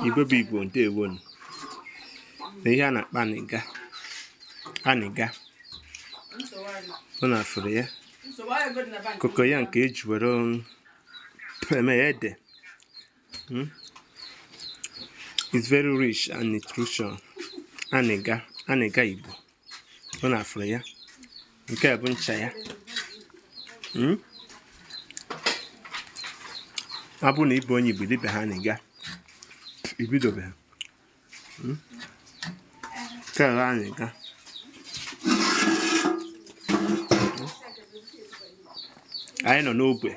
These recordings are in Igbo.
Igbo bụ Igbo, ndewonu. Na ihe a na-akpọ anịga anịga unu afụrụ ya kokoya nke eji were eme ya ede. It's very rich and nutrition. Anịga anịga Igbo, unu afụrụ ya. Nke a bụ ncha ya. Ọ bụrụ na ị bụ onye Igbo, ibe ha anịga ibidobe. Nke a anịga. Anyị nọ n'ogbe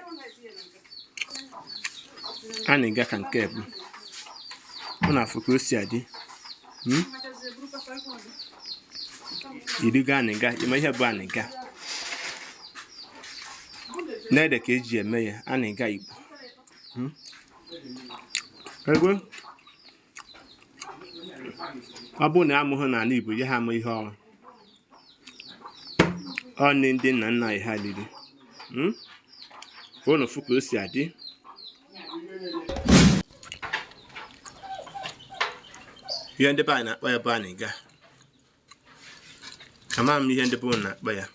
anịga ka nke bụ. Unu afụ ka o si adị. Irigo anịga, ịma ihe bụ anịga. N'ede ka eji eme ya, anịga Igbo. Ego ọ bụrụ na amụghị n'ala Igbo, ya ha ama ihe ọrụ. Ọ ndị nna nna anyị ha riri. Unu fụ ka o si adị. Ihe ndị be anyị na-akpọ ya bụ anịga. Ama m ihe ndị be unu na-akpọ ya.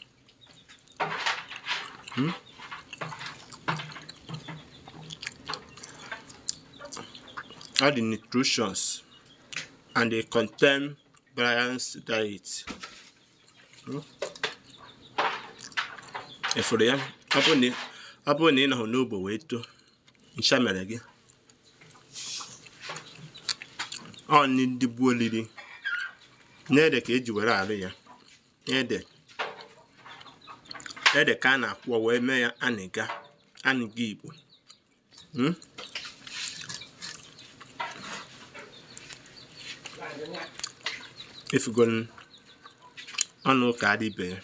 All the nutritions and they contain balanced diet. Efuru ya, ọ bụrụ na ị nọghị n'ogbe wee too, ncha mere gị. Ọ ndị gboo riri. N'ede ka eji were arụ ya. Ede. Ede ka a na-akwọ wee mee ya anịga anịga Igbo. Efugo ọnụ ụka adịbe ya.